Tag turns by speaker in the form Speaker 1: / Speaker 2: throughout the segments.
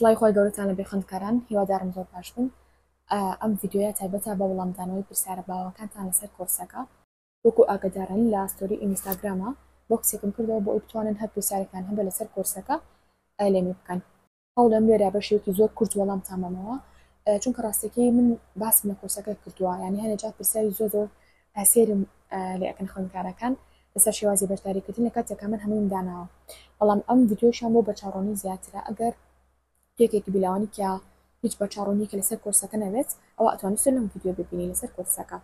Speaker 1: سڵاوی خوای گەورەتان لەبێ خوێندکاران هیوادارم زۆر باش بن ئەم ڤیدیۆیە تایبەتە بە وەڵامدانەوەی پرسیارە باوەکانتان لەسەر کۆرسەکە. وەکو ئاگادارن لە story ئینستاگراما بۆکسێکم کردەوە بۆ ئەوی بتوانن هەر پرسیارێکتان هەبێ لەسەر کۆرسەکە لێمی بکەن. هەوڵێم لێرە بە شێوەیەکی زۆر کورت وەڵامتان بەمەوە چونکە ڕاستەکەی من باسم لە کۆرسەکە کردووە یعنی هەنێ جار پرسیاری زۆر زۆر سەیرم لێ ئەکەن خوێندکارەکان لەسەر شێوازی بەشداریکردن لە کاتێکا من هەموویم داناوە بەڵام ئەم ڤیدیۆشیان بۆ بەرچاوڕوونی زیاترە ئەگەر یەکێکی بیلاوانی کە هیچ بەرچاوڕوونیەکی لەسەر کۆرسەکە نەبێت ئەوە ئەتوانی سەر لەم ڤیدیۆ ببینی لەسەر کۆرسەکە.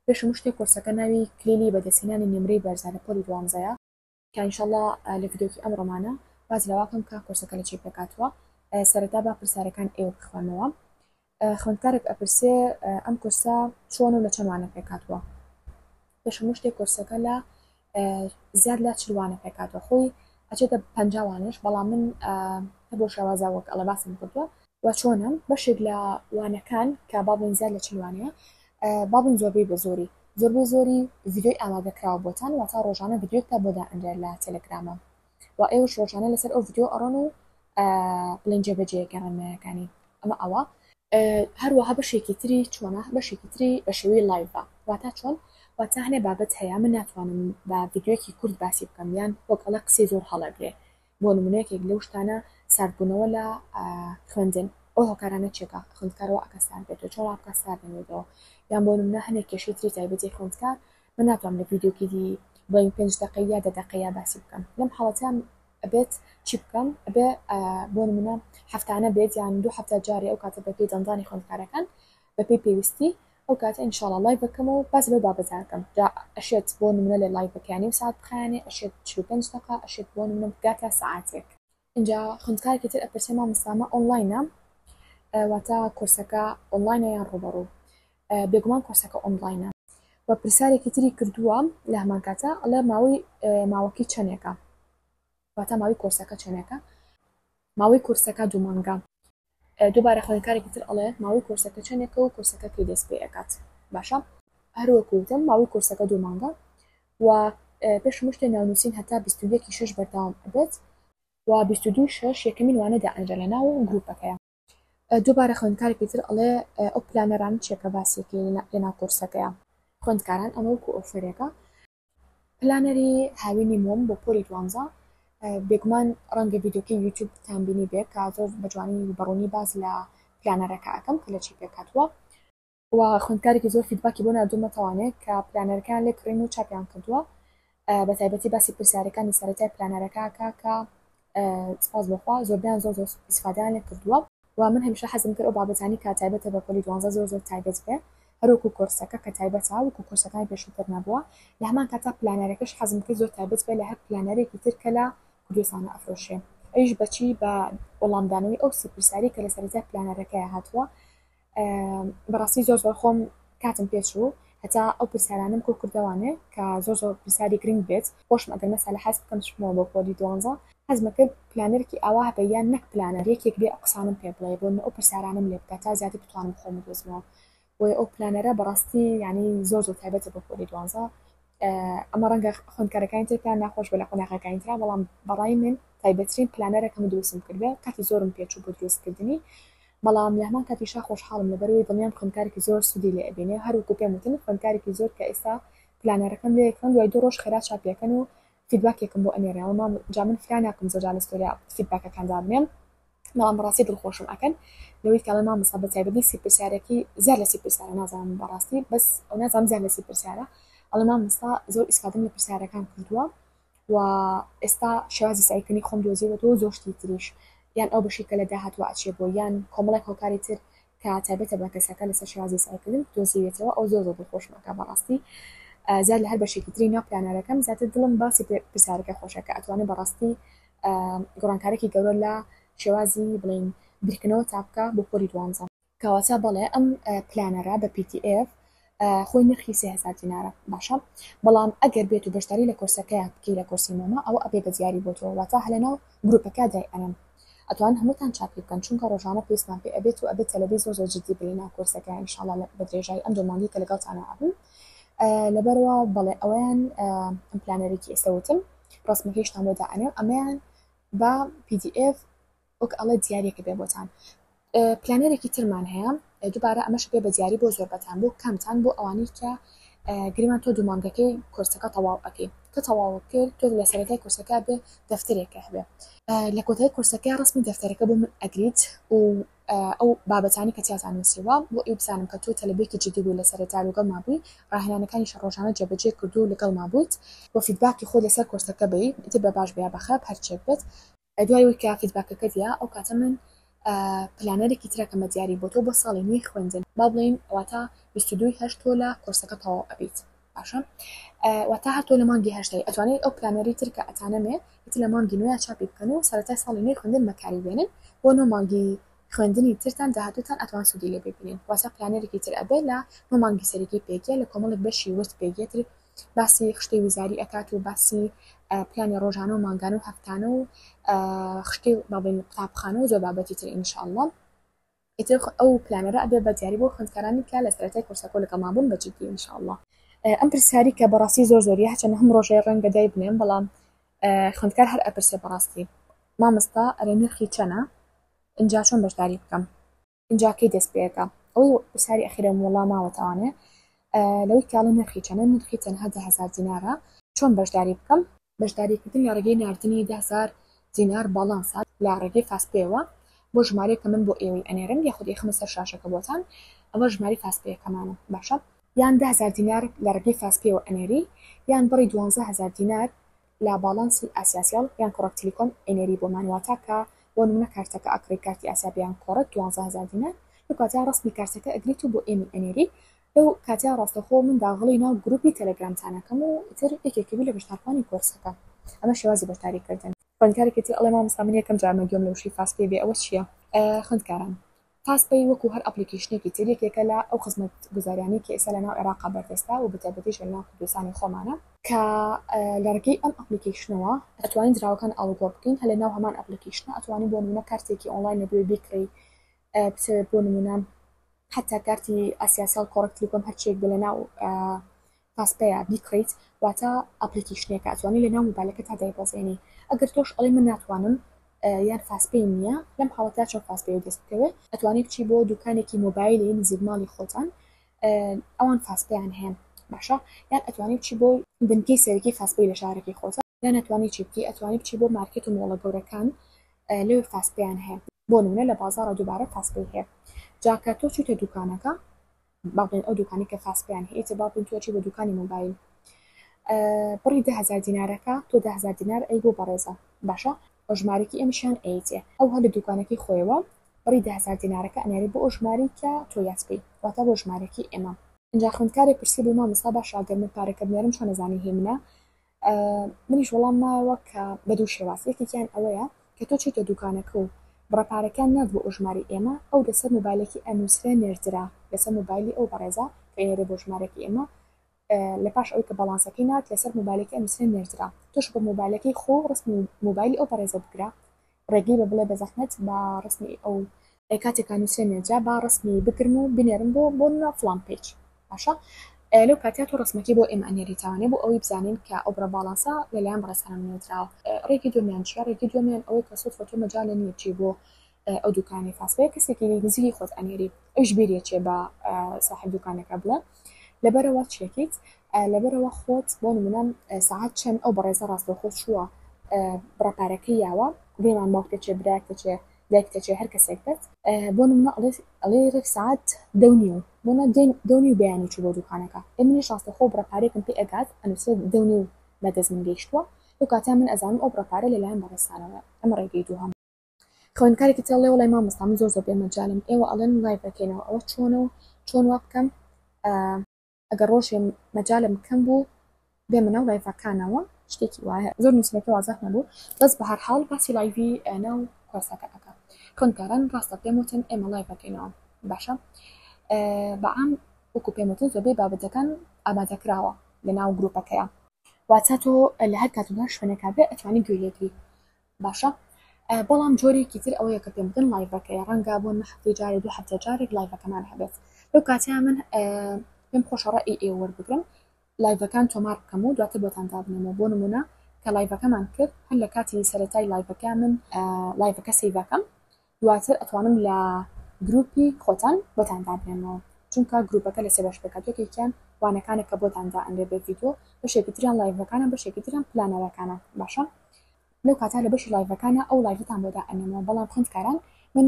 Speaker 1: پێش هەموو شتێک کۆرسەکە ناوی کلیلی بەدەستهێنانی نمرەی بەرزە لە پۆلی دوانزەیە. کە ان شاء اللە لە ڤیدیۆکی ئەمڕۆمانە باس لەوەکەم کە کۆرسەکە لە چی پێکهاتووە سەرەتا با پرسیارەکان ئێوە بخوێنمەوە خوێندکارێک ئەپرسێ ئەم کورسە چۆن و لە چەند وانە پێکهاتووە پێش هەموو شتێک کۆرسەکە لە زیاد لە 40 وانە پێکهاتووە خۆی ئەچێتە 50 وانەش بەڵام من هەر بۆ شێوازە وەک ئەڵێ باسم کردووە و چۆنە بەشێک لە وانەکان کە با بڵێین زیاد لە 40 وانەیە با بڵێین زۆربەی بە زۆری زۆربەی زۆری ڤیدیۆی ئامادەکراوە بۆتان واتا ڕۆژانە ڤیدیۆیەکتا بۆ دائەنرێت لە تێلێگرامە و ئێوەش ڕۆژانە لەسەر ئەو ڤیدیۆ ئەڕۆن و بڵێن جێبەجێیەکەن ڕێنمایەکانی ئەمە ئەوە هەروەها بەشێکی تری چۆنە بەشێکی تری بە شێوەی live ە واتا چۆن واتا هەنێ بابەت هەیە من ناتوانم بە ڤیدیۆیەکی کورت باسی بکەم یان وەک ئەڵێ قسەی زۆر هەڵەگرێ بۆ نمونە یەکێک لەو شتانە ساردبوونەوە لە خوێندن ئەو هۆکارانە چیە کە خوێندکار وا ئەکا سارد بێتەوە چۆن وا بکا سارد نەبێتەوە یان بۆ نمونە هەنێک کێشەی تری تایبەتی خوێندکار من ناتوانم لە ڤیدیۆکی دی بڵێین پێنج دەقەی یا دە دەقەیە باسی بکەم لەم حاڵەتە ئەبێت چی بکەم ئەبێ بۆ نمونە هەفتانە بێت یان دوو هەفتە جارێ ئەو کاتە بەپێی دەنگدانی خوێندکارەکان بەپێی پێویستی ئەو کاتە ان شاء اللە live ئەکەم و باس لەو بابەتە ئەکەم جا ئەشێت بۆ نمونە لە live ەکەیا نیو سەعات بخایەنێ ئەشێت 45 دەقە ئەشێت بۆ نمونە بگاتە سەعاتێک. ئینجا خوێندکارێکی تر ئەپرسێ مامۆستا ئەمە ئۆنلاینە واتە کۆرسەکە ئۆنلاینە یان ڕووبەڕوو بێگومان کۆرسەکە ئۆنلاینە و پرسیارێکی تری کردووە لە هەمان کاتە ئەڵێ ماوەی ماوەکەی چەندێکە واتە ماوەی کۆرسەکە چەندێکە ماوەی کۆرسەکە دوو مانگە دووبارە خوێندکارێکی تر ئەڵێ ماوەی کۆرسەکە چەندێکە و کۆرسەکە کەی دەست پێ ئەکات باشە هەروەکو وتم ماوەی کۆرسەکە دوو مانگە و پێش هەموو شتێ ناونووسین هەتا 21 شەش بەردەوام ئەبێت و 22 شەش یەکەمین وانە دائەنرێ لە ناو گروپەکەیە دووبارە خوێندکارێکی تر ئەڵێ ئەو planner انە چیە کە باسیەکەی لە ناو کۆرسەکەیە خوێندکاران ئەمە وەکو offer ێکە planner ی هاوینی مۆم بۆ پۆلی دوانزە بێگومان ڕەنگە ڤیدیۆکەی یوتیوب تان بینی بێ کە زۆر بە جوانی و بەڕوونی باس لە planner ەکە ئەکەم کە لە چی پێکهاتووە و خوێندکارێکی زۆر feedback ی بۆ ناردوومەتەوانێ کە planner ەکەیان لێ کڕین و چاپیان کردووە بە تایبەتی باسی پرسیارەکانی سەرەتای planner ەکە ئەکا کە سپاس بۆ خوا زۆربەیان زۆر زۆر ئیسفادەیان لێ کردووە و من هەمیشە حەزم کرد ئەو بابەتانی کە تایبەتە بە پۆلی دوانزە زۆر زۆر تایبەت بێ هەروەکو کۆرسەکە کە تایبەتە وەکو کۆرسەکانی پێشووتر نەبووە لە هەمان کاتا planner ەکەش حەزم کرد زۆر تایبەت بێ لە هەر planner ێکی تر کە لە کوردستانە ئەفرۆشرێ ئەویش بەچی بە وەڵامدانەوەی ئەو سی پرسیارەی کە لە سەرەتای planner ەکەیا هاتووە بەڕاستی زۆر زۆر خۆم کاتم پێچوو هەتا ئەو پرسیارانەم کۆ کردەوانێ کە زۆر زۆر پرسیاری گرنگ بێت خۆشم ئەگەر مەسەلە حەز بکەم بچمەوە بۆ پۆلی دوانزە حەزمە کرد planner ێکی ئاوا هەبێ یان نەک planner یەکێک بێ ئەو قسانەم پێ بڵێ بۆ ئەو پرسیارانەم لێ بکات تا زیاتر بتوانم خۆم بدۆزمەوە بۆیە ئەو planner ە بەڕاستی یعنی زۆر زۆر تایبەتە بۆ پۆلی دوانزە ئەمە ڕەنگە خوێندکارەکانی تر پێیان ناخۆش بێ لە قۆناغەکانی ترا بەڵام بەڕای من تایبەترین planner ە کە من دروستم کردبێ کاتی زۆرم پێچوو بۆ دروستکردنی بەڵام لە هەمان کاتیشا خۆشحاڵم لەبەرئەوەی دڵنیام خوێندکارێکی زۆر سوودی لێ ئەبینێ هەر وەکو پێم وتن خوێندکارێکی زۆر کە ئێستا planner ەکەم لێ ئەکڕن دوای دوو ڕۆژ خێرا چاپی ئەکەن و feedback ێکم بۆ ئەنێرنەوە مام جا من فرا ناکەم زۆر جار لە story یا feedback ەکان دابنێم بەڵام بەڕاستی دڵخۆشم ئەکەن لەوەی کە ئەڵێ مامۆستا بە تایبەتی سی پرسیارەکەی زیاد لە سی پرسیارە نازانم بەڕاستی بەس ئەو نازانم زیاد لە سی پرسیارە ئەڵێ مامۆستا زۆر ئیسفادەم لە پرسیارەکان کردووە و ئێستا شێوازی سەعیکردنی خۆم دۆزیوەتەوە و زۆر شتی تریش یان ئەو بەشەی کە لە داهاتووە ئەچێ بۆ یان کۆمەڵێک هۆکاری تر کە تایبەتە بە کەسەکە لەسەر شێوازی سەعیکردن دۆزیوێتەوە ئەو زۆر زۆر دڵخۆشم ئەکا بەڕاستی زیاد لە هەر بەشێکی تری ناو planner ەکەم زیاتر دڵم باسی پرسیارەکە خۆشە کە ئەتوانێ بەڕاستی گۆڕانکارێکی گەورە لە شێوازی بڵێین بیرکردنەوە تا بکا بۆ پۆلی دوانزە. کەواتە بەڵێ ئەم planner ە بە PDF خۆی نرخی 3000 دینارە باشە بەڵام ئەگەر بێت و بەشداری لە کۆرسەکەیا بکەی لە کۆرسی مۆما ئەوە ئەبێ بە دیاری بۆ تۆ واتە هە لەناو گروپەکە دای ئەنێم ئەتوان هەمووتان چاپی بکەن چونکە ڕۆژانە پێویستمان پێ ئەبێت و ئەبێت تەلەبەی زۆر زۆر جدی بن لەناو کۆرسەکەیا ان شاء اللە بە درێژایی ئەم دوو مانگەی کە لەگەڵتانا ئەبم لەبەرەوە بەڵێ ئەوەیان ئەم planner ێکی ئێستا وتم ڕەسمەکەیشتان بۆ دائەنێم ئەمەیان بە PDF. وەک ئەڵێ دیاریەکە بێ بۆتان. planner ێکی ترمان هەیە دووبارە ئەمەش بێ بە دیاری بۆ زۆربەتان بۆ کامتان بۆ ئەوانەی کە گریمان تۆ دوو مانگەکەی کۆرسەکە تەواو ئەکەی کە تەواو کرد تۆ لە سەرەتای کۆرسەکە بێ دەفتەرێکە هەبێ لە کۆتایی کۆرسەکە ڕسمی دەفتەرەکە بۆ من ئەگریت و ئەو بابەتانی کە تیاتان نووسیوە بۆ ئەوی بزانم کە تۆ تەلەبێکی جدی بووی لە سەرەتا لەگەڵما بووی ڕاهێنانەکانیش ڕۆژانە جێبەجێ کردو لەگەڵما بوویت و feedback ی خۆت لەسەر کۆرسەکە بەی ئیتر بە باش بێ یا بە خراپ هەرچیەک بێت. دوای ئەوەی کە feedback ەکەت یا ئەو کاتە من planner ێکی ترەکەمە دیاری بۆ تۆ بۆ ساڵی نوێی خوێندن با بڵێین واتە 22 هەشت تۆ لە کۆرسەکە تەواو ئەبیت باشە واتە هەر تۆ لە مانگی هەشتای ئەتوانێت ئەو planner ی تر کە ئەتانەمێ ئیتر لە مانگی نوێ چاپی بکەن و سەرەتای ساڵی نوێی خوێندن بەکاری بێنن بۆ نۆ مانگی خوێندنی ترتان داهاتووتان ئەتوان سوودی لێ ببینن واتە planner ێکی تر ئەبێ لە نۆ مانگی سەرەکی پێکیە لە کۆمەڵێک بەشی ورد پێکیە تر باسی خشتەی وزاری ئەکات و باسی پلانی ڕۆژانە و مانگانە و هەفتانە و خشتەی با بڵێین قوتابخانە و زۆر بابەتی تر ان شاء اللە ئیتر ئەو planner ە ئەبێ بە دیاری بۆ خوێندکارانی کە لە سەرەتای کۆرسەکە لەگەڵمان بوون بە جدی ان شاء اللە. ئەم پرسیاری کە بەڕاستی زۆر زۆریە هەرچەندە هەم ڕۆژێ ڕەنگە دایبنێم بەڵام خوێندکار هەر ئەپرسێ بەڕاستی مامۆستا ئەرێ نرخی چەنە ئینجا چۆن بەشداری بکەم؟ ئینجا کەی دەست پێ ئەکا؟ ئەوەی پرسیاری ئەخیرم وەڵا ماوەتەوانێ لەوەی کاڵێ نرخی چەنە نرخی تەنها 10000 دینارە چۆن بەشداری بکەم؟ بەشداریکردن لە ڕێگەی ناردنی 10000 دینار باڵانسە لە ڕێگەی فاستپەیەوە بۆ ژمارەیەک کە من بۆ ئێوەی ئەنێرم یاخود ئەیخەمە سەر شاشەکە بۆتان ئەوە ژمارەی فاستپەیەکەمانە باشە یان 10000 دینار لە ڕێگەی فاستپەیەوە ئەنێری یان بڕی 12000 دینار لە باڵانسی ئاسیاسێڵ یان کۆڕەک تیلیکۆم ئەینێری بۆمان واتا کە بۆ نمونە کارتەکە ئەکڕی کارتی ئاسیا بێ یان کۆڕەک 12000 دینار لەو کاتەیا ڕەسمی کارتەکە ئەگریت و بۆ ئێمەی ئەنێری لەو کاتەیا ڕاستەوخۆ من داغڵی ناو گروپی تەلەگرامتان ئەکەم و ئیتر یەکێکە بی لە بەشداربوانی کۆرسەکە ئەمە شێوازی بەشداری کردن. خوێندکارێکی تر ئەڵێ مامۆستا من یەکەم جارمە گوێم لە وشەی فاست پەی بێ ئەوە چیە؟ خوێندکاران فاست پەی وەکو هەر application ێکی تر یەکێکە لە ئەو خزمەتگوزاریانەی کە ئێستا لەناو عێراقا بەردەستە و بەتایبەتیش لەناو کوردستانی خۆمانە، کە لە ڕێگەی ئەم application ەوە ئەتوانین دراوەکان ئاڵوگۆڕ بکەین، هەر لەناو هەمان application ە ئەتوانی بۆ نمونە کارتێکی ئۆنلاین لە بێ بیکڕی بتەوێت بۆ نمونە حەتا کارتی ئاسیاسێڵ کۆڕەک تلیکۆم هەرچیەک بێ لەناو فاستپەیە بیکڕیت واتە application ێکە ئەتوانی لەناو مۆبایلەکەتا دایبەزێنی ئەگەر تۆش ئەڵێی من ناتوانم یان فاستپەیم نییە لەم حاڵەتە چۆن فاستپەیت دەست بکەوێ ئەتوانی بچی بۆ دوکانێکی مۆبایلی نزیک ماڵی خۆتان ئەوان فاستپەیان هەیە باشە یان ئەتوانی بچی بۆ بنکەی سەرەکی فاستپەی لە شارەکەی خۆتان یان ئەتوانی چی بکەی ئەتوانی بچی بۆ مارکێت و مۆڵە گەورەکان لەوێ فاستپەیان هەیە بۆ نمونە لە بازاڕە دووبارە فاستپەی هەیە جا کە تۆ چوویتە دوکانەکە با بڵێین ئەو دوکانی کە فاستپەیان هەیە ئیتر با بڵێین تۆ ئەچی بۆ دوکانی مۆبایل بڕی 10000 دینارەکە تۆ 10000 دینار ئەی بۆ بەڕێزە باشە ئەو ژمارەکی ئێمەشیان ئەیتێ ئەو هەر لە دوکانەکەی خۆیەوە بڕی 10000 دینارەکە ئەنێرێ بۆ ئەو ژمارەی کە تۆ یات پێی واتە بۆ ژمارەکی ئێمە. ئینجا خوێندکارێک پرسی بوو مامۆستا باشە ئەگەر من پارەکە بنێرم چۆن ئەزانی هی منە؟ منیش وەڵام مایەوە کە بە دوو شێواز یەکێکیان ئەوەیە کە تۆ چیتە دوکانەکە و بڕە پارەکەیان نارد بۆ ئەو ژمارەی ئێمە ئەو لەسەر مۆبایلەکی ئەنوسرێ نێردرا لەسەر مۆبایلی ئەو بەڕێزە کە ئەینێرێ بۆ ژمارەکی ئێمە لە پاش ئەوەی کە باڵانسەکەی نارد لەسەر مۆبایلەکەی ئەنوسرێ نێردرا تۆش بە مۆبایلەکەی خۆ ڕسمی مۆبایلی ئەو بەڕێزە بگرە ڕێگەی بە بڵێ بەزەحمەت با ڕسمی ئەو کاتێکا نوسرێ جا با ڕسمی بگرم و بنێرم بۆ بۆ نمونە فڵان page باشە لەو کاتیا تۆ ڕسمەکەی بۆ ئێمە ئەنێری تاوانێ بۆ ئەوەی بزانین کە ئەو بڕە باڵانسە لەلایەن بەڕێزتانەوە نێردراوە ڕێگەی دووەمیان چیە ڕێگەی دووەمیان ئەوەی کە سوتفە تۆ مەجالە نیە بچی بۆ ئەو دوکانی فاستپەیە کەسێکی نزیکی خۆت ئەنێری ئەویش بیری ئەچێ بە ساحب دوکانەکە بڵێ لەبەرەوە چیەکەیت لەبەرەوە خۆت بۆ نمونە سەعات چەند ئەو بەڕێزە ڕاستەوخۆ چووە بڕە پارەکەی یاوە گریمان باوک دەچێ برایەک دەچێ دایک دەچێ هەر کەسێک بێت بۆ نمونە ئەڵێ ئەڵێ ڕێک سەعات دە و نیو بۆ نە دە و نیو بەیانی چوو بۆ دوکانەکە ئێ منیش ڕاستەوخۆ بڕە پارەیەکم پێ ئەگات ئەنووسێ دە و نیو بە دەست من گەیشتووە لەو کاتە من ئەزانم ئەو بڕە پارە لەلایەن بەڕێزتانەوەیە ئەمە ڕێگەی دووهەم. خوێندکارێکی تر ئەڵێ وەڵای مامۆستا من زۆر زۆر بێ مەجالم ئێوە ئەڵێن live ئەکەینەوە ئەوە چۆنە و چۆن وا بکەم ئەگەر ڕۆژێ مەجالم کەم بوو بێمە ناو live ەکانەوە شتێکی وایە زۆر نووسینەکە وازح نەبوو بەس بە هەر حاڵ باسی live ی ناو کۆرسەکە ئەکا خوێندکاران ڕاستە پێم وتن ئێمە live ئەکەینەوە باشە بەعام وەکو پێم وتن زۆربەی بابەتەکان ئامادەکراوە لە ناو گروپەکەیە واتە تۆ لە هەر کات و هەر شوێنێکا بێ ئەتوانی گوێ لێگری باشە بەڵام جۆرێکی تر ئەوەیە کە پێم بڵێن live ەکەیە ڕەنگە بۆ نمە هەفتەی جارێ دوو هەفتە جارێک live ەکەمان هەبێت لەو کاتەیە من پێم خۆشە ڕەئی ئێوە وەربگرم live ەکان تۆمار بکەم و دواتر بۆتان دابنێمەوە بۆ نمونە کە live ەکەمان کرد هەر لە کاتی سەرەتای live ەکە من live ەکە save ئەکەم دواتر ئەتوانم لە گروپی خۆتان بۆتان دابنێمەوە چونکە گروپەکە لە سێ بەش پێکهاتووە یەکێکیان وانەکانە کە بۆتان دائەنرێ بە ڤیدیۆ بەشێکی تریان live ەکانە بەشێکی تریان planner ەکانە باشە لەو کاتە لە بەشی live ەکانە ئەو live ەتان بۆ دائەنێمەوە بەڵام خوێندکاران من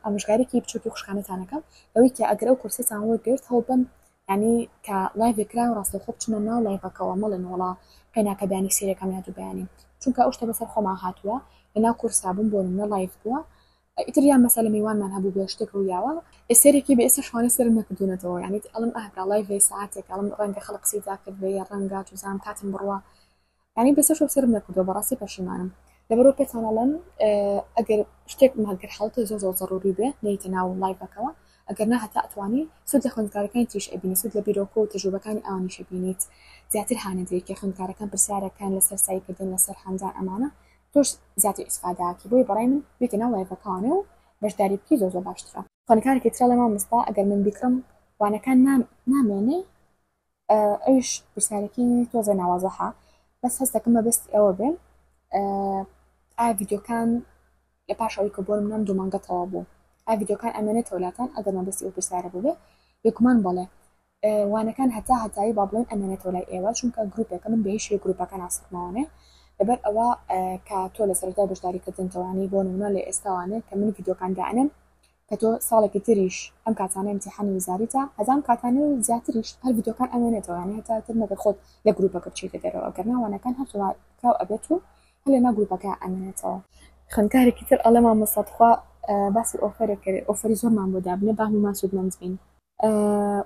Speaker 1: ئامۆژگاریەکی بچوکی خوشکانەتان ئەکەم لەوەی کە ئەگەر ئەو کۆرسەتان وەرگرت هەوڵبەن یانی کە live ێک کرا ڕاستەوخۆ بچنە ناو live ەکەوە مەڵێن وەڵا قەیناکە بەیانی سەیرەکەم یا دوو بەیانی چونکە ئەو شتە بەسەر خۆما هاتووە لەناو کۆرسا بووم بۆ نمونە live بووە ئیتر یان مەسەلە میوانمان هەبوو بێ شتێک ڕوویاوە سەیرێکی بێ ئێستا شوانە سەرم نەکردوونەتەوە یانی ئەڵێم ئاه برا live ێ سەعاتێک ئەڵێم ڕەنگە خەڵک قسەی تا کردبێ یا ڕەنگە چوزانم کاتم بڕوا یانی بەسەر شەو سەرم نەکردووە بەڕاستی پەشیمانم لەبەرئەوە پێتان ئەڵێم ئەگەر شتێک مەگەر حاڵەتە زۆر زۆر زەروری بێ نەیتە ناو live ەکەوە ئەگەر نا هەتا ئەتوانی سوود لە خوێندکارەکانی تریش ئەبینی سوود لە بیرۆکە و تەجروبەکانی ئەوانیش ئەبینیت زیاتر هانەدرێی کە خوێندکارەکان پرسیارەکان لەسەر سەعیکردن لەسەر هاندان ئەمانە تۆش زیاتر ئیسفادە ئەکەی بۆیە بەڕای من بێیتە ناو live ەکانێ و بەشداری بکەی زۆر زۆر باشترە. خوێندکارێکی تر ئەڵێ مامۆستا ئەگەر من بیکڕم وانەکان نامێنێ ئەویش پرسیارێکی تۆزێ ناوازەحە بەس هەست دەکەم مەبەستی ئەوە بێ ئایا ڤیدیۆکان لە پاش ئەوەی کە بۆ نمونە ئەم دوو مانگە تەواو بوو ئایا ڤیدیۆکان ئەمێنێتەوە لاتان ئەگەر مەبەستی ئەو پرسیارە بووبێ بێگومان بەڵێ وانەکان هەتا هەتایی با بڵێن ئەمێنێتەوە لای ئێوە چونکە گروپێکە من بە هیچ شێوەیەک گروپەکە ناسڕمەوانێ لەبەر ئەوە کە تۆ لە سەرەتای بەشداریکردنتەوانی بۆ نمونە لە ئێستاوانێ کە من ڤیدیۆکان دائەنێم کە تۆ ساڵێکی تریش ئەم کاتانە ئیمتیحانی وزاریتە هەتا ئەم کاتانە و زیاتریش هەر ڤیدیۆکان ئەمێنێتەوە یانی هەتا تر مەگەر خۆت لە گروپەکە بچیتە دەرەوە ئەگەر نا وانەکان هەر تۆمارکراو ئەبێت و هەر لەناو گروپەکە ئەمێنێتەوە. خوێندکارێکی تر ئەڵێ مامۆستا تخوا باسی offer ێک کەرێ offer ی زۆرمان بۆ دابنێ با هەموومان سوودمەند بین.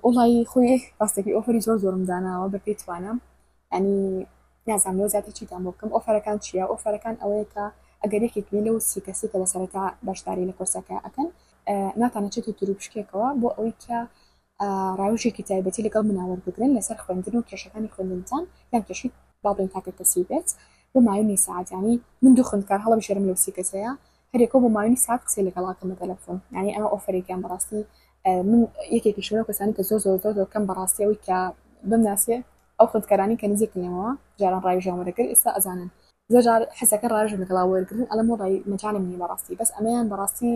Speaker 1: وەڵایی خۆی ڕاستەکەی offer ی زۆر زۆرم داناوە بەپێی توانام یانی نازانم لەوە زیاتر چیتان بۆ بکەم offer ەکان چییە offer ەکان ئەوەیە کە ئەگەر یەکێک بی لەو سی کەسی کە لە سەرەتا بەشداری لە کۆرسەکە ئەکەن ناتان ئەچێتە تروپشکێکەوە بۆ ئەوەی کە ڕاوێژێکی تایبەتی لەگەڵ منا وەربگرن لەسەر خوێندن و کێشەکانی خوێندنتان یان کێشەی با بڵێین تاکە کەسی بێت بۆ ماوەی نیو سەعات یانی من دوو خوێندکار هەڵەبژێرم لەو سی کەسەیە هەریەکەو بۆ ماوەی نیو سەعات قسەی لەگەڵ ئەکەم بە تەلەفۆن یانی ئەمە offer ێکیان بەڕاستی من یەکێکیشم لەو کەسانی کە زۆر زۆر زۆر زۆر کەم بەڕاستی ئەوەی کە بمناسێ ئەو خوێندکارانەی کە نزیکن لێمەوە جاران ڕاوێژیان وەرەگرت ئێستا ئەزانن زۆر جار حەزەکەن ڕاوێژم لەگەڵا وەرگرن ئەڵێم وەڵای مەجالم نییە بەڕاستی بەس ئەمەیان بەڕاستی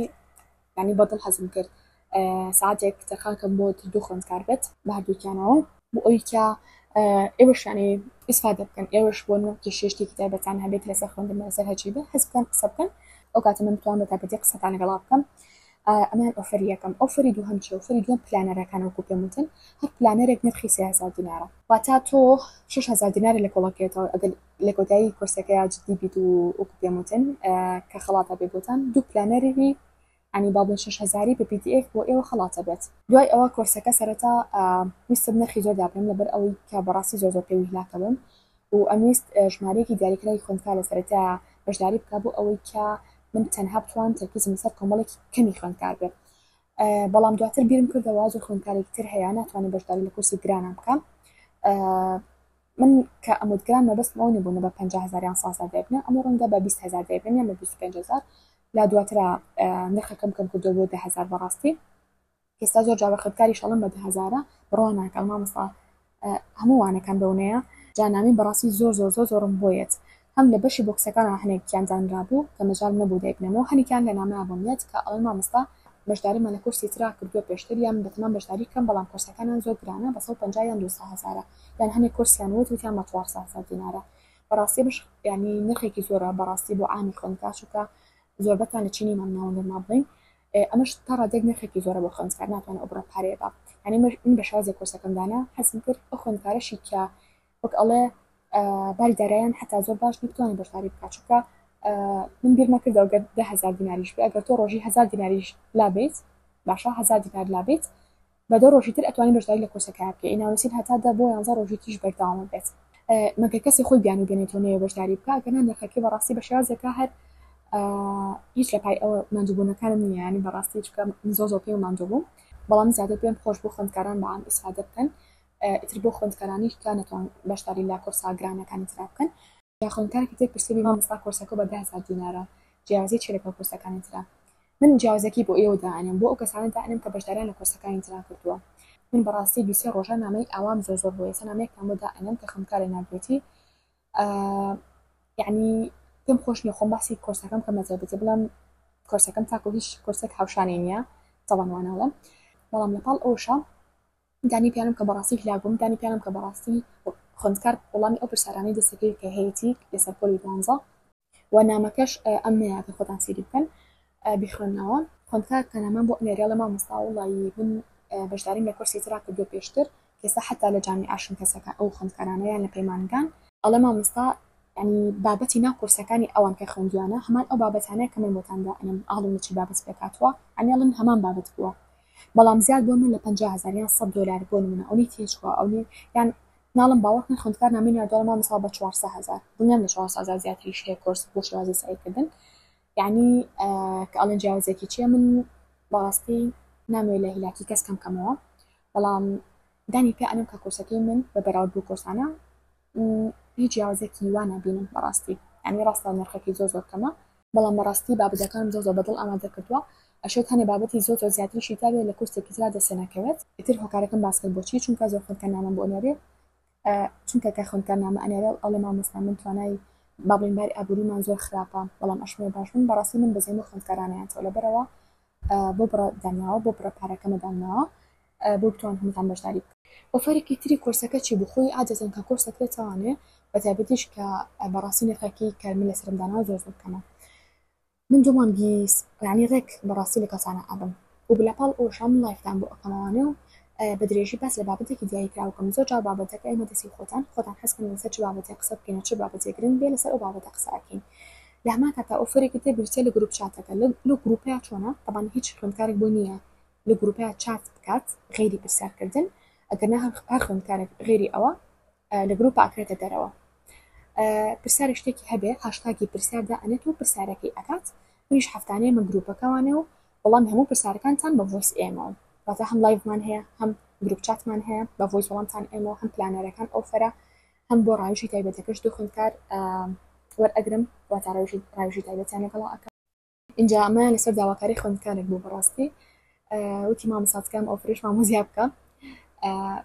Speaker 1: یانی بەدڵ حەزم کرد ساعتێک تەرخان کەم بۆ دوو خوێندکار بێت بە هەردووکیانەوە بۆ ئەوی کە ئێوەش یانی ئیسفادە بکەن ئێوەش بۆ نمونە کێشەی شتێکی تایبەتان هەبێت لەسەر خوێندن لەسەر هەرچی بێ حەز بکەن قسە بکەن ئەو کاتە من بتوانم بە تایبەتی قسەتان لەگەڵا بکەم ئەمەیان offer ی یەکەم offer ی دووهەم چیە offer ی دووەم planner ەکان وەکو پێم وتن هەر planner ێک نرخی 3000 دینارە واتا تۆ 6000 دینار لە کۆڵەکەیەتەوە ئەگەر لە کۆتایی کۆرسەکەیا جدی بیت و وەکو پێم وتن کە خەڵاتە بێ بۆتان دوو planner ی ینی با بڵێن 6000 بە PDF بۆ ئێوە خەڵاتە بێت دوای ئەوە کۆرسەکە سەرەتا ویستم نرخی زۆر دابنێم لەبەر ئەوەی کە بەڕاستی زۆر زۆر پێوی هیلاکە بم و ئەمویست ژمارەیەکی دیاریکراوی خوێندکار لە سەرەتا بەشداری بکا بۆ ئەوەی کە من تەنها بتوانم تەرکیزم لەسەر کۆمەڵێکی کەمی خوێندکار بێ بەڵام دواتر بیرم کردەوە زۆر خوێندکارێکی تر هەیە ناتوانێت بەشداری لە کورسی گرانە بکە من کە ئەموت گران مەبەستم ئەوە نەبوو نە بە 50 هەزار یان 100 هەزار دایبنێ ئەمە ڕەنگە بە 20 هەزار دایبنێم یان بە 25 هەزار لا دواترا نرخەکەم کەم کردەوە بۆ 10 هەزار بەڕاستی ئێستا زۆر جار بە خوێندکاریش ئەڵێم بە 10 هەزارە بڕوا ناکەن مامۆستا هەموو وانەکان بەونەیە جا نامی بەڕاستی زۆر زۆر زۆر زۆرم بۆیەت هەم لە بەشی box ەکانەوە هەنێکیان دانرابوو کە مەجالم نەبوو دایبنێمەوە هەنێکیان لە نامەیا بۆم یەت کە ئەڵێن مامۆستا بەشداریمان لە کورسی ترا کردووە پێشتر یان بەتەمام بەشداری بکەم بەڵام کۆرسەکانیان زۆر گرانە بە 150 یان 200 هەزارە یان هەنێک کۆرسیان وت وتیان بە 400 هەزار دینارە بەڕاستی بش یانی نرخێکی زۆرە بەڕاستی بۆ عامی خوێندکار چونکە زۆربەتان لە چینی مامناوەندن ما بڵێین ئەمەش تا ڕادەیەک نرخێکی زۆرە بۆ خوێندکار ناتوانێت ئەو بڕە پارەیە با یعنی من بە شێوازێک کۆرسەکەم دانا حەزم کرد ئەو خوێندکارەشی کە وەک ئەڵێ باری دارایان حتا زۆر باش نیە بتوانێت بەشداری بکات چونکە من بیرمە کردەوە گەر 10,000 دیناریش بێ ئەگەر تۆ ڕۆژی 1000 دیناریش لابیت باشە 1000 دینار لابیت بە دە ڕۆژی تر ئەتوانی بەشداری لە کۆرسەکە بکەی ناونوسین هەتا دە بۆ یانزە ڕۆژی تریش بەردەوام بێت مەگەر کەسی خۆی بیانوو بێنێتەوە نەیەوێ بەشداری بکا گەنا نرخەکەی بەڕاستی بە شێوازێکە هەر هیچ لە پای ئەوە ماندووبوونەکانم نییە یانی بەڕاستی چونکە من زۆر زۆر پێم ماندوو بووم بەڵام زیاتر پێم خۆش بوو خوێندکاران بە عام ئیسفادە بکەن ئیتر بۆ خوێندکارانیش کە نەتوان بەشداری لە کۆرسە گرانەکانی ترا بکەن جا خوێندکارێکی تر پرسیبی مامۆستا کۆرسەکە بە 10,000 دینارە جیاوازی چیە لەگەڵ کۆرسەکانی ترا من جیاوازیەکەی بۆ ئێوە دائەنێم بۆ ئەو کەسانە دائەنێم کە بەشداریان لە کۆرسەکانی ترا کردووە من بەڕاستی دوو سێ ڕۆژە نامەی ئاوام زۆر زۆر بۆ ئێستا نامەیەکتان بۆ دائەنێم کە خوێندکارێ ناردوێتی. یەعنی پێم خۆش نییە خۆم باسی کۆرسەکەم کەم بەتایبەتی بڵێم کۆرسەکەم تاکو هیچ کۆرسێک هاوشانی نییە تەبعەن وا ناڵێم بەڵام لەپاڵ ئەوشا دانی پیانم کە بەڕاستی هیلاک بووم دانی پیانم کە بەڕاستی خوێندکار وەڵامی ئەو پرسیارانەی دەستەکەوێت کە هەیەتی لەسەر پۆلی دوانزە و نامەکەش ئەمەیە کە خۆتان سەیری بکەن بیخوێنەوە. خوێندکار کە نامەم بۆ ئەنێرێ ئەڵێ مامۆستا وەڵایی من بەشداریم لە کۆرسی ترا کردووە پێشتر کە ئێستا حەتا لە جامیعەشن کەسەکان ئەو خوێندکارانە یان لە پەیمانگان، ئەڵێ مامۆستا یانی بابەتی ناو کۆرسەکانی ئەوان کە خوێندویانە هەمان ئەو بابەتانەیە کە من بۆتان دائەنێم ئاڵوم لە چ بابەت پێکهاتووە یانی ئەڵێن هەمان بابەت بووە بەڵام زیاد بۆ من لە 50 هەزار یان 100 دۆلار بۆ نمونە ئەونەی تێچووە ئەونەی یان ناڵم باوەڕکەن خوێندکار نامەی ناردووە ئەڵێ مامۆستا بە 400 هەزار دڵنیام لە 400 هەزار زیاتریش هەیە کۆرس بۆ شێوازی سەعیکردن یانی کە ئەڵێن جیاوازیەکی چیە من بەڕاستی نامەوێت لە هیلاکی کەس کەم کەمەوە بەڵام دانی پێ ئەنێم کە کۆرسەکەی من بە بەراورد بۆ کۆرسانە هیچ جیاوازێکی وا نابینم بەڕاستی یعنی ڕاستە نرخەکەی زۆر زۆر کەمە بەڵام بەڕاستی بابەتەکانم زۆر زۆر بەدڵ ئامادە کردووە ئەشێت هەنێ بابەتی زۆر زۆر زیاتریشی تابێت لە کورسێکی ترا دەسێ نەکەوێت ئیتر هۆکارەکەم باس کرد بۆچی چونکە زۆر خوێندکار نامەم بۆ ئەنێرێ چونکە کە خوێندکار نامە ئەنێرێ ئەڵێ مامۆستا من توانای با بڵێین باری ئابووریمان زۆر خراپە بەڵام ئەشمەوێ باش بم بەڕاستی من بەزەیم و خوێندکارانەیانتەوە لەبەرەوە بۆ بڕە داناوە بۆ بڕە پارەکەمە داناوە بۆ بتوان هەمووتان بەشداری بکەن. ئۆفەرێکی تری کۆرسەکە چی بوو خۆی عادەتەن کە کۆرس ئەکرێت تاوانێ بەتایبەتیش کە بەڕاستی نرخەکەی کە من لەسەرم داناوە زۆر زۆر کەمە من دوو مانگی یانی ڕێک بەڕاستی لەگەڵتانا ئەبم و لەپاڵ ئەوەشا من لایڤتان بۆ ئەکەمەوانێ و بە درێژی باس لە بابەتێکی دیاریکراو بکەم زۆر جار بابەتەکە ئێمە دەستی خۆتان خۆتان حەز کەن لەسەر چ بابەتێک قسە بکەین و چ بابەتێک گرنگ بێ لەسەر ئەو بابەتە قسە ئەکەین لە هەمان کاتا ئۆفەرێکی تر بریتیە لە گروپ چاتەکە لەو گروپەیا چۆنە تەبعەن هیچ خوێندکارێک بۆی نییە لە گروپەیا چات بکات غەیری پرسیارکردن ئەگەر نا هەر خوێندکارێک غەیری ئەوە لە گروپە ئەکرێتە دەرەوە پرسیارێک شتێکی هەبێ هاشتاگی پرسیار دائەنێت و پرسیارەکەی ئەکات منیش هەفتانەیە مە گروپەکەوانێ و وەڵامی هەموو پرسیارەکانتان بە ڤۆیس ئێمەوە واتە هەم لایڤمان هەیە هەم گروپ چاتمان هەیە بە ڤۆیس وەڵامتان ئێمەوە هەم planner ەکان ئۆفەرە هەم بۆ ڕاویشی تایبەتەکەش دوو خوێندکار وەرئەگرم واتە ڕاویشی تایبەتیان لەگەڵا ئەکەم. ئینجا ئەمەیان لەسەر داواکاری خوێندکارێک بوو بەڕاستی وتی مامۆستا تکایە ئۆفەریش مامۆزیا بکە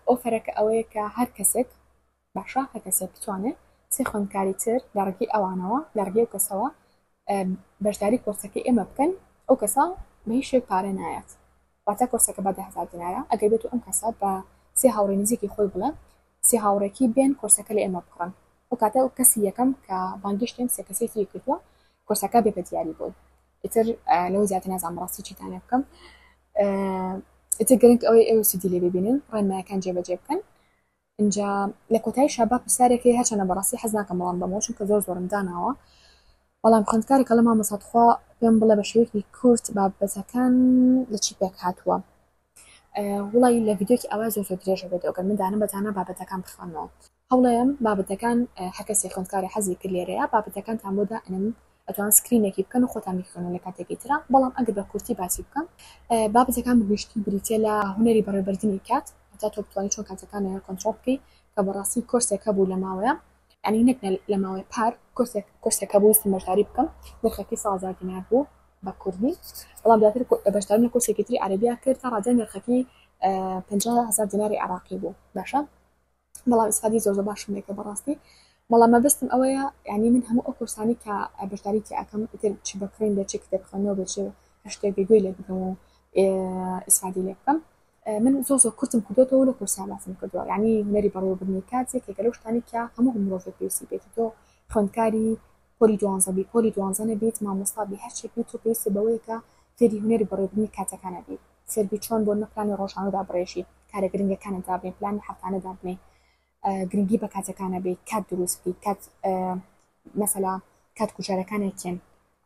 Speaker 1: ئۆفەرەکە ئەوەیە کە هەر کەسێک باشە هەر کەسێک بتوانێت سێ خوێندکاری تر لە ڕێگەی ئەوانەوە لە ڕێگەی ئەو کەسەوە بەشداری کۆرسەکەی ئێمە بکەن ئەو کەسە بە هیچ شێوەیەک پارە نایات واتە کۆرسەکە بە 10,000 دینارە ئەگەر بێت و ئەم کەسە بە سێ هاوڕێ نزیکی خۆی بڵێ سێ هاوڕێکی بێن کۆرسەکە لە ئێمە بکڕن ئەو کاتە ئەو کەسی یەکەم کە بانگێشتی ئەم سێ کەسەی تری کردووە کۆرسەکە بێ بە دیاری بۆی ئیتر لەوە زیاتر نازانم ڕاستی چیتان لێ بکەم ئیتر گرنگ ئەوەی ئێوە سوودی لێ ببینن ڕێنمایەکان جێبەجێ بکەن ئینجا لە کۆتاییشا با پرسیارێک هەیە هەرچەندە بەڕاستی حەز ناکەم وەڵام بەمەوە چونکە زۆر زۆرم داناوە بەڵام خوێندکارێک ئەڵێ مامۆستا تخوا پێم بڵێ بە شێوەیەکی کورت بابەتەکان لە چی پێک هاتووە وڵی لە ڤیدیۆکی ئەوە زۆر زۆر درێژە بێتەوە گەر من دانە بە دانە بابەتەکان بخوێنمەوە هەوڵەیەم بابەتەکان هەر کەسێک خوێندکارە حەزی کرد لێرەیە بابەتەکانتان بۆ دائەنێم ئەتوان سکرینێکی بکەن و خۆتان بیخوێنن لە کاتێکی ترا بەڵام ئەگەر بە کورتی باسی بکەم بابەتەکان بە گشتی بریتیە لە هونەری بەڕێوەبردنی کات هەتا تۆ بتوانی چۆن کاتەکانت کۆنترۆڵ بکەی کە بەڕاستی کۆرسێک هەبوو لە ماوەیە یعنی نەک لە ماوەی پار کۆرسێک کۆرسێک هەبوو ویستم بەشداری بکەم نرخەکەی 100,000 دینار بوو بە کوردی بەڵام دواتر بەشداریم لە کۆرسێکی تری عەرەبیا کرد تا ڕادەی نرخەکەی 50,000 دیناری عێراقی بوو باشە بەڵام ئیسفادەی زۆر زۆر باشم لێکرد بەڕاستی بەڵام مەبەستم ئەوەیە یعنی من هەموو ئەو کۆرسانی کە بەشداری تیا ئەکەم ئیتر چ بە کڕین بێت چ کتێب خوێندنەوە بێت چ هەر شتێک بێ گوێی لێ بگرم و ئیسفادەی لێ بکەم من زۆر زۆر کورتم کردوێتەوە لە کۆرسیا باسم کردووە یعنی هونەری بەڕێوەبردنی کات یەکێکە لەو شتانی کە هەموو مرۆڤێک پێویستی پێیەتی تۆ خوێندکاری پۆلی دوانزە بی پۆلی دوانزە نەبیت مامۆستا بی هەرچێک بیت تۆ پێویستت بەوەیە کە فێری هونەری بەڕێوەبردنی کاتەکانە بیت فێربی چۆن بۆ نمونە پلانی ڕۆژانە دابڕێژی کارە گرنگەکانت دابنێی پلانی هەفتانە دابنێی گرنگی بە کاتەکانە بی کات دروست بکەی کات مەسەلا کات کوژەرەکانێک کێن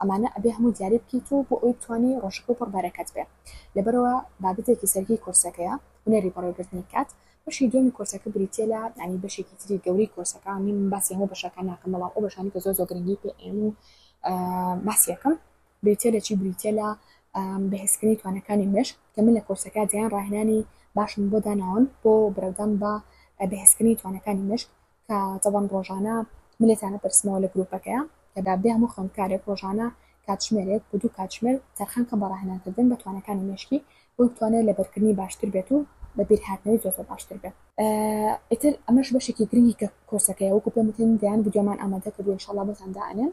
Speaker 1: ئەمانە ئەبێ هەموو دیاری بکەیت و بۆ ئەوەی بتوانی ڕۆژەکە پڕ بەرەکەت بێ لەبەرەوە بابەتێکی سەرەکی کۆرسەکەیە هونەری بەڕێوەبردنی کات بەشی دووەمی کۆرسەکە بریتیە لە یانی بەشێکی تری گەورەی کۆرسەکە من باسی هەموو بەشەکان ناکەم بەڵام ئەو بەشانی کە زۆر زۆر گرنگی پێ ئەیەم و باسی ئەکەم بریتیە لە چی بریتیە لە بەهێزکردنی توانەکانی مێشک کە من لە کۆرسەکە دەیان ڕاهێنانی باشم بۆ داناون بۆ برەودان بە بەهێزکردنی توانەکانی مێشک کە تەبەن ڕۆژانە من لێتان ئەپرسمەوە لە گروپەکەیا کە دابێ هەموو خوێندکارێک ڕۆژانە کاتژمێرێک بۆ دوو کاتژمێر تەرخان کە بە ڕاهێنانکردن بە توانەکانی مێشکی بۆی بتوانێت لەبەرکردنی باشتر بێت و بە بیرهاتنەوەی زۆر زۆر باشتر بێ. ئیتر ئەمەش بەشێکی گرنگی کە کۆرسەکەیە وەکو پێم وتن دەیان ڤیدیۆمان ئامادە کردووە ان شاء اللە بۆتان دائەنێم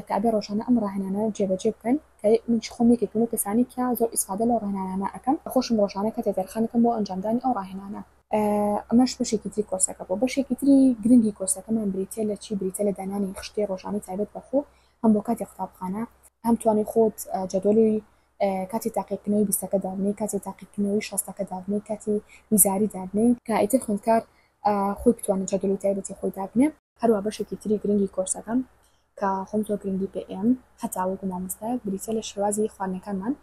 Speaker 1: کە ئەبێ ڕۆژانە ئەم ڕاهێنانە جێبەجێ بکەن کە منیش خۆم یەکێکم لەو کەسانەی کە زۆر ئیسفادە لەو ڕاهێنانانە ئەکەم خۆشم ڕۆژانە کاتێ تەرخان ئەکەم بۆ ئەنجامدانی ئەو ڕاهێنانە. ئەمەش بەشێکی تری کۆرسەکە بوو. بەشێکی تری گرنگی کۆرسەکەمان بریتیە لە چی؟ بریتیە لە دانانی خشتەی ڕۆژانەی تایبەت بە خۆ هەم بۆ کاتی قوتابخانە، هەم توانی خۆت جەدوەلی کاتی تاقیکردنەوەی بیستەکە دابنێی، کاتی تاقیکردنەوەی شەستەکە دابنێی، کاتی ویزاری دابنێی، کە ئیتر خوێندکار خۆی بتوانێت جەدوەلی تایبەتی خۆی دابنێ. هەروا بەشێکی تری گرنگی کۆرسەکە کە خۆم زۆر گرنگی پێ ئەیەم هەتا وەکو مامۆستایەک بریتیە لە شێوازی خواردنەکانمان،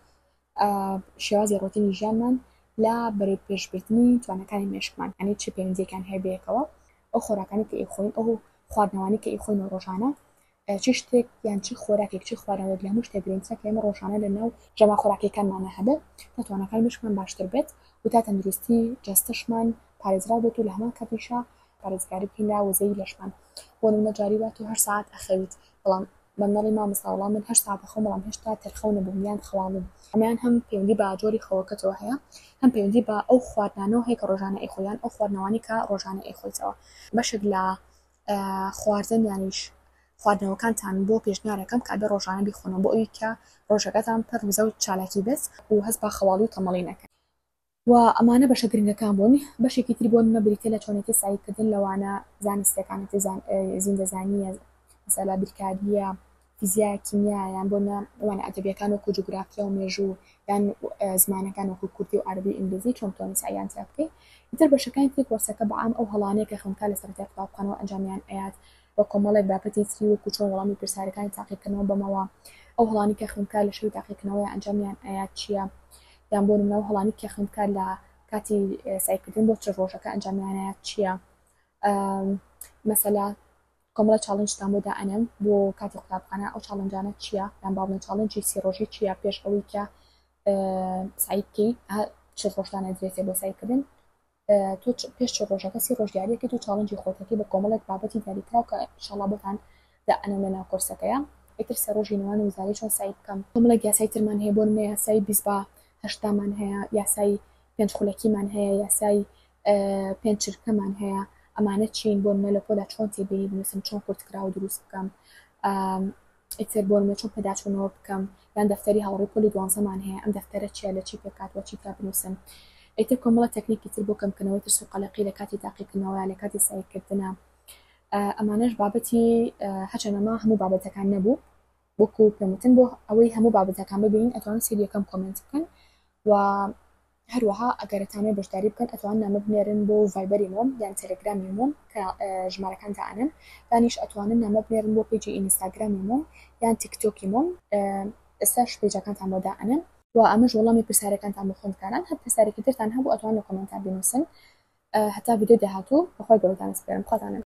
Speaker 1: شێوازی ڕۆتینی ژیانمان لە بەرەوپێشبردنی تواناکانی مێشکمان، یانی چ پەیوەندییەکیان هەیە بەیەکەوە، ئەو خۆراکانەی کە ئەیخۆین، ئەو خواردنەوانەی کە ئەیخۆینەوە ڕۆژانە چ شتێک یان چ خۆراکێک چ خواردنەوەیەک لە هەموو شتێک گرنگترە کە ئێمە ڕۆژانە لە ناو ژەمە خۆراکیەکانمانا هەبێت تا تواناکانی مێشکمان باشتر بێت و تا تەندروستی جەستەشمان پارێزراو بێت و لە هەمان کاتیشا پارێزگاری بکەین لە وزەی لەشمان بۆ نمونە جاری وا تۆ هەشت سەعات ئەخەویت بەڵام بە منەڵی مامۆستا وەڵا من هەشت سەعات ئەخەوم بەڵام هێشتا تێرخەو نەبووم یان خەواڵووم. ئەمەیان هەم پەیوەندی بە جۆری خەوەکەتەوە هەیە هەم پەیوەندی بە ئەو خواردنانەوە هەیە کە ڕۆژانە ئەیخۆی یان ئەو خواردنەوانەی کە ڕۆژانە ئەیخۆیتەوە بەشێک لە خواردن یانیش خواردنەوەکانتان بۆ پێشنیارەکەم کە ئەبێ ڕۆژانە بیخۆنەوە بۆ ئەوی کە ڕۆژەکەتان پڕ وزە و چالاکی بێت و هەست بە خەواڵوی و تەمەڵی نەکەن. و ئەمانە بەشە گرنگەکان بوون، بەشێکی تری بۆ نمونە بریتیە لە چۆنێتی سەعی کردن لە وانە زانستیەکان ئیتر زیندەزانیە مەسەلە بیرکاریە فیزیا کیمیا یان بۆ نمونە وانە ئەدەبیەکان وەکو جوگرافیا و مێژوو یان زمانەکان وەکو کوردی و عەرەبی و ئینگلیزی چۆن بتوانی سەعیان تیا بکەی ئیتر بەشەکانی تری کۆرسەکە بە عام ئەو هەڵانەیە کە خوێندکار لە سەرەتای قوتابخانەوە ئەنجامیان ئەیات و کۆمەڵێک بابەتی تری وەکو چۆن وەڵامی پرسیارەکانی تاقیکردنەوە بەمەوە ئەو هەڵانەی کە خوێندکار لە شەوی تاقیکردنەوەیا ئەنجامیان ئەیات چییە یان بۆ نمونە ئەو هەڵانەی کە خوێندکار لە کاتی سەعیکردن بۆ چ ڕۆژەکە ئەنجامیان ئەیات چییە مەسەلە کۆمەڵە challenge تان بۆ دائەنێم بۆ کاتی قوتابخانە ئەو challenge انە چییە یان با بڵێن challenge ی سی ڕۆژی چییە پێش ئەوەی کە سەعی بکەی چ ڕۆژتان ئەدرێتێ بۆ سەعیکردن تۆ پێش چ ڕۆژەکە سی ڕۆژ دیاریەکەیت و challenge ی خۆتەکەی بە کۆمەڵێک بابەتی دیاریکراو کە ئیشەڵا بۆتان دائەنێم لە ناو کۆرسەکەیا ئیتر سێ ڕۆژی نێوان وزاری چۆن سەعی بکەم. کۆمەڵێک یاسای ترمان هەیە بۆ نمونە یاسای 20 بە هەشتامان هەیە یاسای پێنج خولەکیمان هەیە یاسای پێنج چرکەمان هەیە ئەمانە چین بۆ نمونە لە پۆلا چۆن تێبینی بنووسم چۆن کورتکراو دروست بکەم ئیتر بۆ نمونە چۆن پێداچوونەوە بکەم یان دەفتەری هاوڕێی پۆلی دوانزەمان هەیە ئەم دەفتەرە چیە لە چی پێکهاتووە چی تیا بنووسم ئیتر کۆمەڵە تەکنیکی تر بۆ کەمکردنەوەی ترس و قەلەقی لە کاتی تاقیکردنەوە لە کاتی سەعیکردنا ئەمانەش بابەتی هەرچەند ئەمە هەموو بابەتەکان نەبوو وەکو پێم وتن بۆ ئەوەی هەموو بابەتەکان ببینین ئەتوانن سەیری یەکەم comment بکەن و هەروەها ئەگەر ئەتانەوێ بەشداری بکەن ئەتوانن نامە بنێرن بۆ ڤایبەری مۆم یان تەلەگرامی مۆم کە ژمارەکان دائەنێم یانیش ئەتوانن نامە بنێرن بۆ page ی ئینستاگرامی مۆم یان تیکتۆکی مۆم ئێستاش page ەکانتان بۆ دائەنێم و ئەمەش وەڵامی پرسیارەکانتان بۆ خوێندکاران هەر پرسیارێکی ترتان هەبوو ئەتوانن لە comment ا بینوسن هەتا ڤیدیۆی داهاتوو بەخوای گەورەتان ئەسپێرم خواتان لەگەڵ.